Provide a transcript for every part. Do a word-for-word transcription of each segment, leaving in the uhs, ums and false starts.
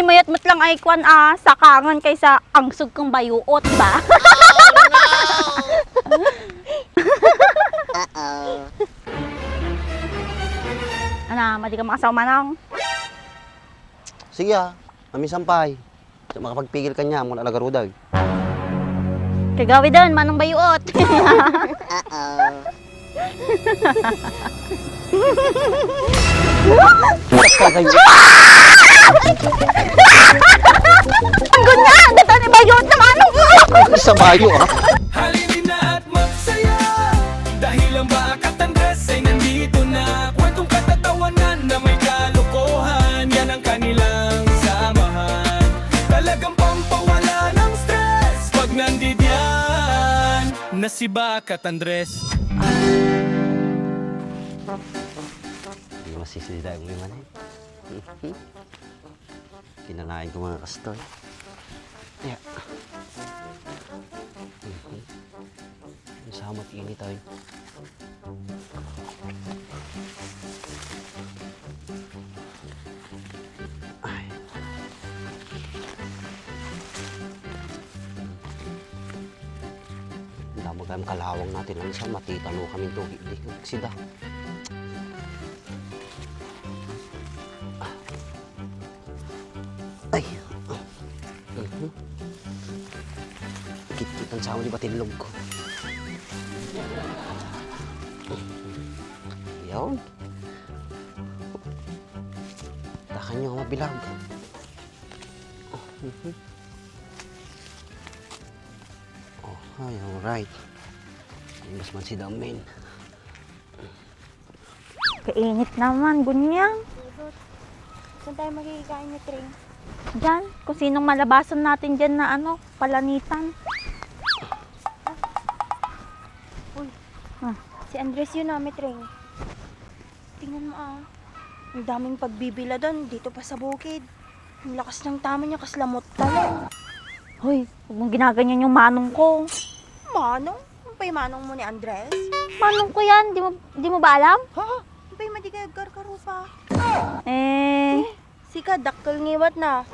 Mayat met lang ay kwan a sakangan kaysa angsog kang bayuot, di ba? Ana, madi ka makasaw, Manong? Sige, ah. Mamisampay. Di makapagpigil kanya, muna alagarudag. Kagawiden, Manong Bayuot. Ang gunya, dito ni Bayuot ng Manong. Sa bayo, ah. Halina at magsaya, dahil ang Bakat Andres ay nandito na. Kwentong katatawanan na may kalokohan, yan ang kanilang samahan. Talagang pampawala ng stress pag nandidiyan na si Bakat Andres. Di masisida ang lima na yun. Kinalain ko mga kastoy. Ya. Samat init ay. Ay. Damo kayong kalawang natin. Ang isa, matitano kami doon. Di, sida. Ay. Mhm. Kitkitan sa ako di ba tinlog ko? Yaw. Takan nyo nga mabilag. Mhm. Oh, ay, alright. Ay, mas man si Damin. Kainit naman, gunyang. Saan tayo magkikikain ni Tring? Diyan, kung sinong malabasan natin diyan na ano, palanitan. Uy, ah, si Andres yun, ah, may Tring. Tingnan mo, ah. Ang daming pagbibiladan dito pa sa bukid. Ang lakas ng tama niya, kaslamot tayo. Hoy, huwag mong ginaganyan yung manong ko. Manong? Ano pa yung manong mo ni Andres? Manong ko yan. Di mo, di mo ba alam? Ha? Ano pa yung madigay agkarkarupa? Eh. Sika, dakkel ngiwat na.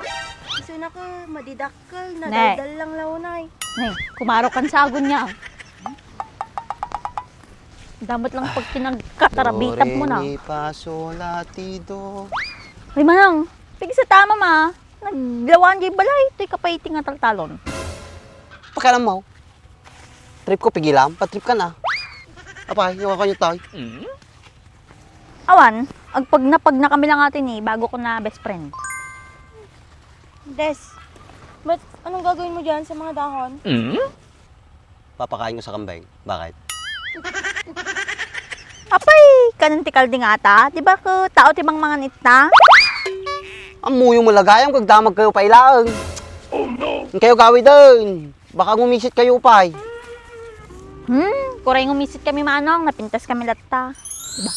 Isu na ka, madidakkel na. Ne. Daldal lang launay. Ne, kumaro kan sagon niya. Damat lang pag pinagkatarabitan mo na. Do, re, mi, fa, sol, la, ti, do. Ay, manang, pigsa tama ma. Naglawaan jay balay, toy kapay ti nga taltalon. Pakialam mo? Trip ko, pigilam. Patrip ka na. Apay, yung ako yung toy. Awan, agpagna-pagna kami lang atin eh, bago ko na best friend. Des, but anong gagawin mo dyan sa mga dahon? Papakain ko sa kambing. Bakit? Apay, kanan ti kalding ata? Di ba ko tao ti mangmangan itna? Ammuyo malagayam kag damag kayo pailaeng. Oh no! Ang kayo gawid dun. Baka ngumisit kayo pay. Hmm, kuray ngumisit kami manong, napintas kami latta. Diba?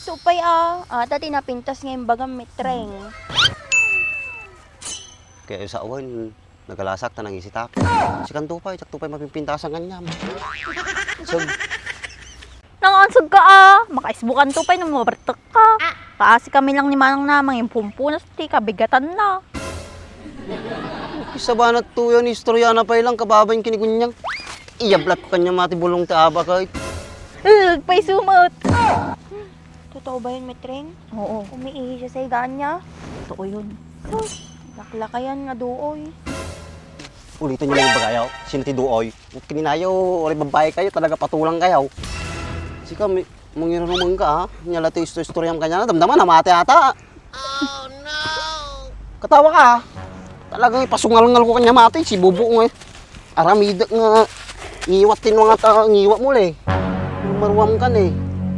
Supay ah, ata ti napintas nga imbagam mitreng. Kaya sa awan, nagalasak ta nangisitak. Sikanto pay, sakto pay mapimpintasan kanyam. So, Nangansag ka, ah. Makaisbukan to pay no mabartek ka. Kaasi kami lang ni Manang na mangimpumpunas ti kabigatan na. Isa ba na to yan? Istorya na pay lang kababain kinikunyang. Iyablat ko kanya mati bulong ti abak ay. Ugh, pay sumot. Totoo ba yun, Mitreng? Oo. Umiihi siya sa higaan niya? Totoo yun. Sus, laklakayan nga duoy. Ulitin niyo lang yung bagayaw. Sino ti duoy? Kininayo, uray babae kayo, talaga patulang kayo. Sika, mi-, mangiruruman ka, ha? Nya la ti isto-istoryam kanya, damdama na, mati ata. Oh, no! Katawa ka, ha? Talagang ipasungalngal ko kanya, mati, si Bubo nga, eh. Aramidek nga, ngiwat ti mga ta-, ngiwat mo, le. Maruam kan, eh.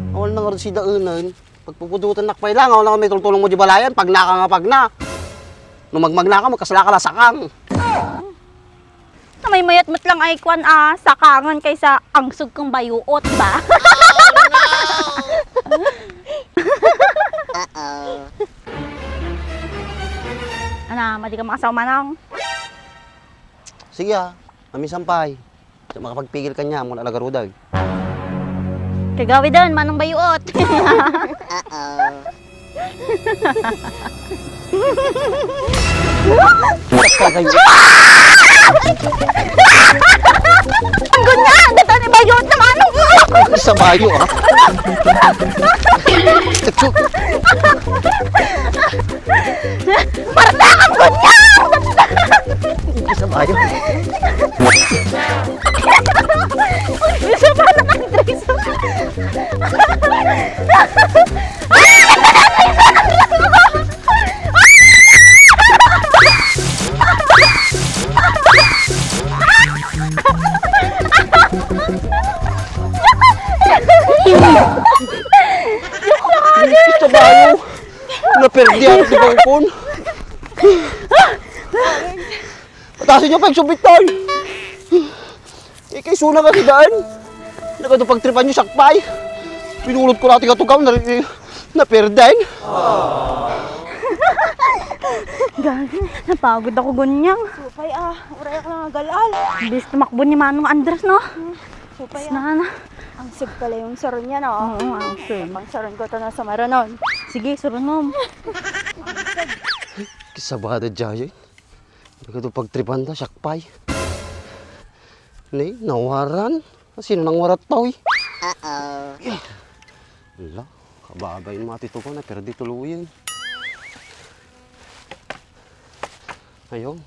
Awal na nga rin si Daenan. Pagpupudutan nak pay lang, awal na may tultulong mo di balayan, pagna ka nga pagna. No magmagna ka, magkasla ka la sakang. Namaymayat met lang ay kwan a sakangan kaysa angsog kang bayuot, di ba? Uh-oh. Ana, madi ka makasaw, Manong? Sige, ah. Mamisampay. Di makapagpigil kanya, muna alagarudag. Kagawiden, Manong Bayuot. Uh-oh. Ang gunya! Dito ni Bayo naman! Sa Bayo, ah! Marta, ang gunya! Sa Bayo. Uy, isa pa na ang dress. Ito ba, ano? Naperdi ako sa bangkon. Patasin niyo pa yung subit, tay. Ikaisuna ka si Daan. Nagado pagtripan niyo, sakpay. Pinulot ko natin katugaw, na, naperden. Gagi, napagod ako, gunyang. Supay, ah. Uray ako nga gal-al. Bis tumakbo ni Manong Andres, no? Hmm. Supay, ah. Na, na. Ang sag pala yung saron niya, no? Oo, ang sag. Pang saron ko to na sa maranon. Sige, saron mo. Kisabada, Jayo. Nagado pagtripan ta, sakpay. Ni, nawaran. Sino nang warat pa, uy? Uh-oh. Ala, kababay mo ati to ko, naperdi tuluyan. Ayun,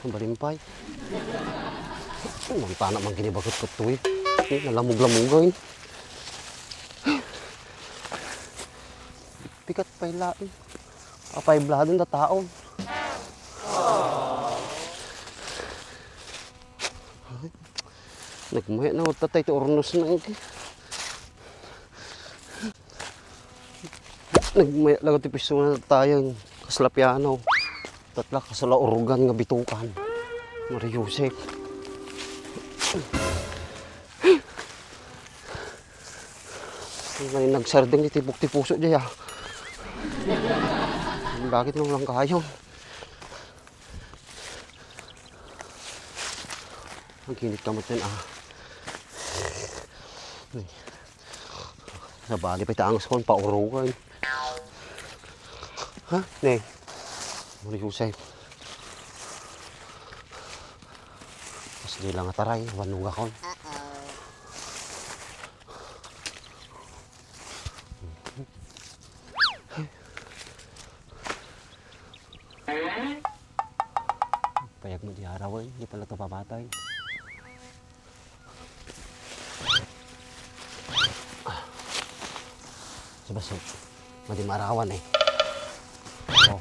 ang balimpay. Mantana mang ginibagot ko to, eh. Eh, nalamog-lamogan. Pikat pay lain. Apay bladen da taon. Nagmaya na, wata tayo ti urnos na, eh. Nagmaya lang ti piso na tayo, kasla piano. Tatla, kasla organ nga bitukan. Mariusik. Ang nagsardeng ti tipok ti puso diay, ah. Bakit nang lang kayo? Ang kinit ka mo dyan, ah. Nabali pa ita angas ko, paurugan. Ha? Ne. Muli ko sa'yo. Mas di lang ataray, wanong akon. Payag mo di arawen, di pala to pamatay. Sabas, madi marawan eh. Oh.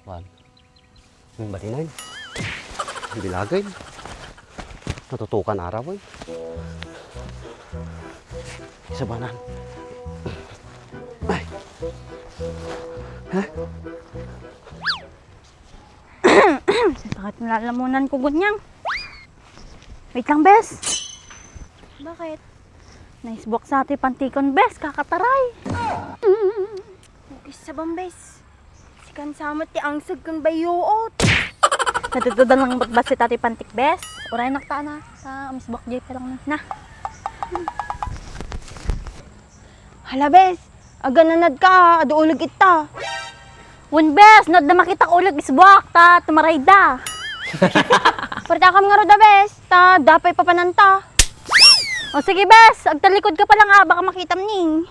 Wan. Ang batinaw. Ang bilagay. Natutukan araw, eh. Isa ba nan? Ay. Ha? Sakit ng lalamunan ko, gunyang. Wait lang, bes. Bakit? Naisbok sa ati pantikon, bes. Kakataray. Ukis sa bambes. Sikan samot ti angsag kang bayuot. Natutudan lang bakbas si Tati Pantik, bes. Uray nakta na. Sa amisbok jay pa lang na. Hala, bes. Agananad ka, adu ulag ita. Wen, bes, no adda makita ulag isbuak, ta tumaray da. Pwerte akam nga ruda, bes. Ta, dapay papananta. O sige, bes, agtalikod ka pa lang, ah, baka makitam ning.